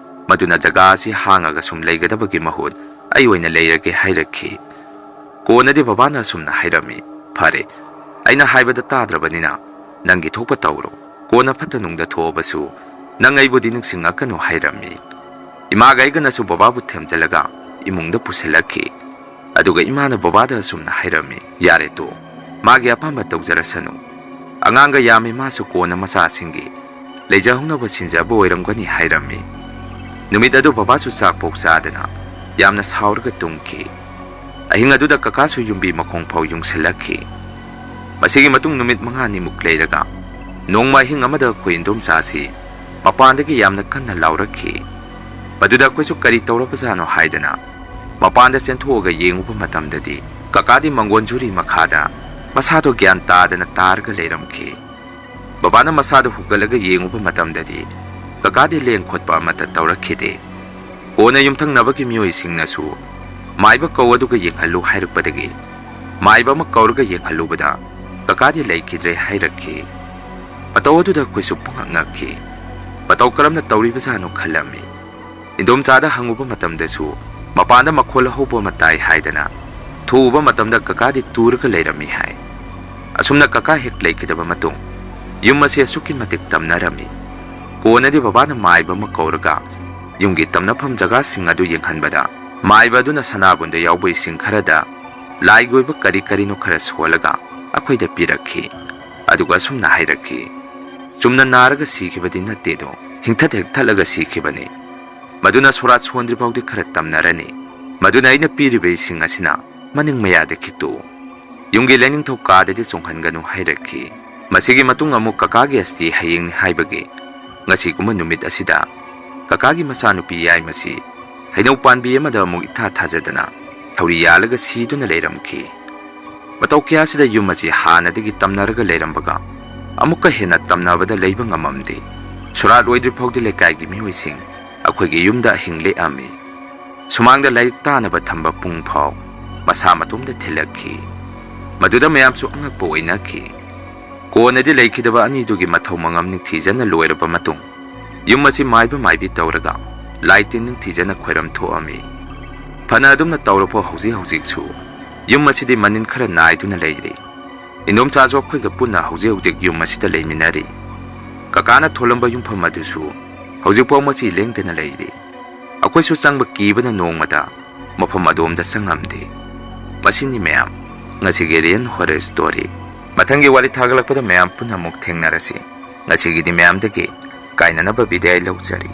ꯃꯗꯨꯅ ꯖꯒꯥ ꯑꯁꯤ ꯍꯥꯡꯉꯒ ꯁꯨꯝ ꯂꯩꯒꯗꯕꯒꯤ ꯃꯍꯨꯠ ꯑꯩ ꯑꯣꯏꯅ ꯂꯩꯔꯒꯦ" ꯍꯥꯏꯔꯛꯈꯤ꯫ ꯀꯣꯟꯅꯗꯤ ꯕꯕꯥꯅ ꯑꯁꯨꯝꯅ ꯍꯥꯏꯔꯝꯃꯤ, "ꯐꯔꯦ, ꯑꯩꯅ ꯍꯥꯏꯕꯗ ꯇꯥꯗ꯭ꯔꯕꯅꯤꯅ ꯅꯪꯒꯤ ꯊꯣꯛꯄ ꯇꯧꯔꯣ꯫ ꯀꯣꯟꯅ ꯐꯠꯇ ꯅꯨꯡꯗ ꯊꯣꯛꯑꯕꯁꯨ ꯅꯪ ꯑꯩꯕꯨꯗꯤ ꯅꯤꯡꯁꯤꯡꯉꯛꯀꯅꯨ" ꯍꯥꯏꯔꯝꯃꯤ꯫ ꯏꯃꯥꯒ ꯑꯩꯒꯅꯁꯨ ꯕꯕꯥꯕꯨ ꯊꯦꯝꯖꯤꯜꯂꯒ ꯏꯃꯨꯡꯗ ꯄꯨꯁꯤꯜꯂꯛꯈꯤ꯫ ꯑꯗꯨꯒ ꯏꯃꯥꯅ ꯕꯕꯥꯗ ꯑꯁꯨꯝꯅ ꯍꯥꯏꯔꯝꯃꯤ, "ꯌꯥꯔꯦ ꯇꯣ, ꯃꯥꯒꯤ ꯑꯄꯥꯝꯕ ꯇꯧꯖꯔꯁꯅꯨ꯫ ꯑꯉꯥꯡꯒ ꯌꯥꯝꯃꯤ, ꯃꯥꯁꯨ ꯀꯣꯟꯅ ꯃꯆꯥꯁꯤꯡꯒꯤ ꯂꯩꯖꯍꯧꯅꯕ ꯁꯤꯟꯖꯕ ꯑꯣꯏꯔꯝꯒꯅꯤ" ꯍꯥꯏꯔꯝꯃꯤ꯫ ꯅꯨꯃꯤꯠ ꯑꯗꯨ ꯕꯕꯥꯁꯨ ꯆꯥꯛꯐꯥꯎ ꯆꯥꯗꯅ ꯌꯥꯝꯅ ꯁꯥꯎꯔꯒ ꯇꯨꯝꯈꯤ꯫ ꯑꯍꯤꯡ ꯑꯗꯨꯗ ꯀꯀꯥꯁꯨ ꯌꯨꯝꯕꯤ ꯃꯈꯣꯡ ꯐꯥꯎ ꯌꯨꯡꯁꯤꯜꯂꯛꯈꯤ꯫ ꯃꯁꯤꯒꯤ ꯃꯇꯨꯡ ꯅꯨꯃꯤꯠ ꯃꯉꯥꯅꯤꯃꯨꯛ ꯂꯩꯔꯒ ꯅꯣꯡꯃ ꯑꯍꯤꯡ ꯑꯃꯗ ꯑꯩꯈꯣꯏ ꯏꯟꯗꯣꯝꯆꯥꯁꯤ ꯃꯄꯥꯟꯗꯒꯤ ꯌꯥꯝꯅ ꯀꯟꯅ ꯂꯥꯎꯔꯛꯈꯤ꯫ ꯃꯗꯨꯗ ꯑꯩꯈꯣꯏꯁꯨ ꯀꯔꯤ ꯇꯧꯔꯕꯖꯥꯠꯅꯣ ꯍꯥꯏꯗꯅ ꯃꯄꯥꯟꯗ ꯆꯦꯟꯊꯣꯛꯑꯒ ꯌꯦꯡꯉꯨꯕ ꯃꯇꯝꯗꯗꯤ ꯀꯀꯥꯗꯤ ꯃꯪꯒꯣꯟ ꯖꯨꯔꯤ ꯃꯈꯥꯗ ꯃꯁꯥꯗꯣ ꯒ꯭ꯌꯥꯟ ꯇꯥꯗꯅ ꯇꯥꯔꯒ ꯂꯩꯔꯝꯈꯤ꯫ ꯕꯕꯥꯅ ꯃꯁꯥꯗꯣ ꯍꯨꯒꯠꯂꯒ ꯌꯦꯡꯉꯨꯕ ꯃꯇꯝꯗꯗꯤ ꯀꯀꯥꯗꯤ ꯂꯦꯡ ꯈꯣꯠꯄ ꯑꯃꯠꯇ ꯇꯧꯔꯛꯈꯤꯗꯦ꯫ ꯀꯣꯟꯅ ꯌꯨꯝꯊꯪꯅꯕꯒꯤ ꯃꯤꯑꯣꯏꯁꯤꯡꯅꯁꯨ ꯃꯥꯏꯕ ꯀꯧ ꯑꯗꯨꯒ ꯌꯦꯡꯍꯜꯂꯨ ꯍꯥꯏꯔꯛꯄꯗꯒꯤ ꯃꯥꯏꯕ ꯑꯃ ꯀꯧꯔꯒ ꯌꯦꯡꯍꯜꯂꯨꯕꯗ ꯀꯀꯥꯗꯤ ꯂꯩꯈꯤꯗ꯭ꯔꯦ ꯍꯥꯏꯔꯛꯈꯤ꯫ ꯃꯇꯧ ꯑꯗꯨꯗ ꯑꯩꯈꯣꯏꯁꯨ ꯄꯨꯡꯉꯛ ꯉꯛꯈꯤ꯫ ꯃꯇꯧ ꯀꯔꯝꯅ ꯇꯧꯔꯤꯕꯖꯥꯠꯅꯣ ꯈꯜꯂꯝꯃꯤ꯫ ꯏꯟꯗꯣꯝꯆꯥꯗ ꯍꯪꯉꯨꯕ ꯃꯇꯝꯗꯁꯨ ꯃꯄꯥꯟꯗ ꯃꯈꯣꯜ ꯍꯧꯕ ꯑꯃ ꯇꯥꯏ ꯍꯥꯏꯗꯅ ꯊꯣꯛꯎꯕ ꯃꯇꯝꯗ ꯀꯀꯥꯗꯤ ꯇꯨꯔꯒ ꯂꯩꯔꯝꯃꯤ ꯍꯥꯏ꯫ ꯑꯁꯨꯝꯅ ꯀꯀꯥ ꯍꯦꯛ ꯂꯩꯈꯤꯗꯕ ꯃꯇꯨꯡ ꯌꯨꯝ ꯑꯁꯤ ꯑꯁꯨꯛꯀꯤ ꯃꯇꯤꯛ ꯇꯝꯅꯔꯝꯃꯤ꯫ ꯀꯣꯟꯅꯗꯤ ꯕꯕꯥꯅ ꯃꯥꯏꯕ ꯑꯃ ꯀꯧꯔꯒ ꯌꯨꯝꯒꯤ ꯇꯝꯅꯐꯝ ꯖꯒꯥꯁꯤꯡ ꯑꯗꯨ ꯌꯦꯡꯍꯟꯕꯗ, ꯃꯥꯏꯕ ꯑꯗꯨꯅ ꯁꯅꯥꯕꯨꯟꯗ ꯌꯥꯎꯕ ꯏꯁꯤꯡ ꯈꯔꯗ ꯂꯥꯏꯒꯤ ꯑꯣꯏꯕ ꯀꯔꯤ ꯀꯔꯤꯅꯣ ꯈꯔ ꯁꯣꯜꯂꯒ ꯑꯩꯈꯣꯏꯗ ꯄꯤꯔꯛꯈꯤ꯫ ꯑꯗꯨꯒ ꯑꯁꯨꯝꯅ ꯍꯥꯏꯔꯛꯈꯤ, "ꯆꯨꯝꯅ ꯅꯥꯔꯒ ꯁꯤꯈꯤꯕꯗꯤ ꯅꯠꯇꯦꯗꯣ, ꯍꯤꯡꯊꯠ ꯍꯤꯡꯊꯠꯂꯒ ꯁꯤꯈꯤꯕꯅꯤ꯫ ꯃꯗꯨꯅ ꯁꯣꯔꯥꯠ ꯁꯣꯟꯗ꯭ꯔꯤ ꯐꯥꯎꯗꯤ ꯈꯔ ꯇꯝꯅꯔꯅꯤ꯫ ꯃꯗꯨꯅ ꯑꯩꯅ ꯄꯤꯔꯤꯕ ꯏꯁꯤꯡ ꯑꯁꯤꯅ ꯃꯅꯤꯡ ꯃꯌꯥꯗ ꯈꯤꯛꯇꯣꯛꯎ꯫ ꯌꯨꯝꯒꯤ ꯂꯥꯏꯅꯤꯡꯊꯧ ꯀꯥꯗꯗꯤ ꯆꯣꯡꯍꯟꯒꯅꯨ" ꯍꯥꯏꯔꯛꯈꯤ꯫ ꯃꯁꯤꯒꯤ ꯃꯇꯨꯡ ꯑꯃꯨꯛ ꯀꯀꯥꯒꯤ ꯑꯁꯇꯤ ꯍꯌꯦꯡꯅꯤ ꯍꯥꯏꯕꯒꯤ ꯉꯁꯤꯒꯨꯝꯕ ꯅꯨꯃꯤꯠ ꯑꯁꯤꯗ ꯀꯀꯥꯒꯤ ꯃꯆꯥꯅꯨꯄꯤ ꯌꯥꯏꯃꯁꯤ ꯍꯩꯅꯧ ꯄꯥꯝꯕꯤ ꯑꯃꯗ ꯑꯃꯨꯛ ꯏꯊꯥ ꯊꯥꯖꯗꯅ ꯊꯧꯔꯤ ꯌꯥꯜꯂꯒ ꯁꯤꯗꯨꯅ ꯂꯩꯔꯝꯈꯤ꯫ ꯃꯇꯧ ꯀꯌꯥꯁꯤꯗ ꯌꯨꯝ ꯑꯁꯤ ꯍꯥꯟꯅꯗꯒꯤ ꯇꯝꯅꯔꯒ ꯂꯩꯔꯝꯕꯒ ꯑꯃꯨꯛꯀ ꯍꯦꯟꯅ ꯇꯝꯅꯕꯗ ꯂꯩꯕ ꯉꯝꯃꯝꯗꯦ꯫ ꯁꯣꯔꯥꯠ ꯂꯣꯏꯗ꯭ꯔꯤ ꯐꯥꯎꯗꯤ ꯂꯩꯀꯥꯏꯒꯤ ꯃꯤꯑꯣꯏꯁꯤꯡ ꯑꯩꯈꯣꯏꯒꯤ ꯌꯨꯝꯗ ꯑꯍꯤꯡ ꯂꯦꯛꯑꯝꯃꯤ꯫ ꯁꯨꯃꯥꯡꯗ ꯂꯥꯏꯔꯤꯛ ꯇꯥꯅꯕ ꯊꯝꯕ ꯄꯨꯡ ꯐꯥꯎ ꯃꯁꯥ ꯃꯇꯣꯝꯗ ꯊꯤꯜꯂꯛꯈꯤ꯫ ꯃꯗꯨꯗ ꯃꯌꯥꯝꯁꯨ ꯑꯉꯛꯄ ꯑꯣꯏꯅꯈꯤ꯫ ꯀꯣꯟꯅꯗꯤ ꯂꯩꯈꯤꯗꯕ ꯑꯅꯤꯗꯨꯒꯤ ꯃꯊꯧ ꯃꯉꯝ ꯅꯤꯡꯊꯤꯖꯅ ꯂꯣꯏꯔꯕ ꯃꯇꯨꯡ ꯌꯨꯝ ꯑꯁꯤ ꯃꯥꯏꯕ ꯃꯥꯏꯕꯤ ꯇꯧꯔꯒ ꯂꯥꯏ ꯇꯤꯟ ꯅꯤꯡꯊꯤꯖꯅ ꯈꯣꯏꯔꯝ ꯊꯣꯛꯑꯝꯃꯤ꯫ ꯐꯅ ꯑꯗꯨꯝꯅ ꯇꯧꯔꯕ ꯍꯧꯖꯤꯛ ꯍꯧꯖꯤꯛꯁꯨ ꯌꯨꯝ ꯑꯁꯤꯗꯤ ꯃꯅꯤꯟ ꯈꯔ ꯅꯥꯏꯗꯨꯅ ꯂꯩꯔꯤ꯫ ꯏꯟꯗꯣꯝꯆꯥꯁꯨ ꯑꯩꯈꯣꯏꯒ ꯄꯨꯟꯅ ꯍꯧꯖꯤꯛ ꯍꯧꯖꯤꯛ ꯌꯨꯝ ꯑꯁꯤꯗ ꯂꯩꯃꯤꯟꯅꯔꯤ꯫ ꯀꯀꯥꯅ ꯊꯣꯜꯂꯝꯕ ꯌꯨꯝꯐꯝ ꯑꯗꯨꯁꯨ ꯍꯧꯖꯤꯛꯐꯥꯎ ꯃꯆꯤ ꯂꯦꯡꯗꯅ ꯂꯩꯔꯤ꯫ ꯑꯩꯈꯣꯏꯁꯨ ꯆꯪꯕ ꯀꯤꯕꯅ ꯅꯣꯡꯃꯗ ꯃꯐꯝ ꯑꯗꯣꯝꯗ ꯆꯪꯉꯝꯗꯦ꯫ ꯃꯁꯤꯅꯤ ꯃꯌꯥꯝ, ꯉꯁꯤꯒꯤ Real Horror Story꯫ ꯃꯊꯪꯒꯤ ꯋꯥꯔꯤ ꯊꯥꯒꯠꯂꯛꯄꯗ ꯃꯌꯥꯝ ꯄꯨꯟꯅ ꯑꯃꯨꯛ ꯊꯦꯡꯅꯔꯁꯤ꯫ ꯉꯁꯤꯒꯤꯗꯤ ꯃꯌꯥꯝꯗꯒꯤ ꯀꯥꯏꯅꯅꯕ ꯕꯤꯗꯥꯏ ꯂꯧꯖꯔꯤ꯫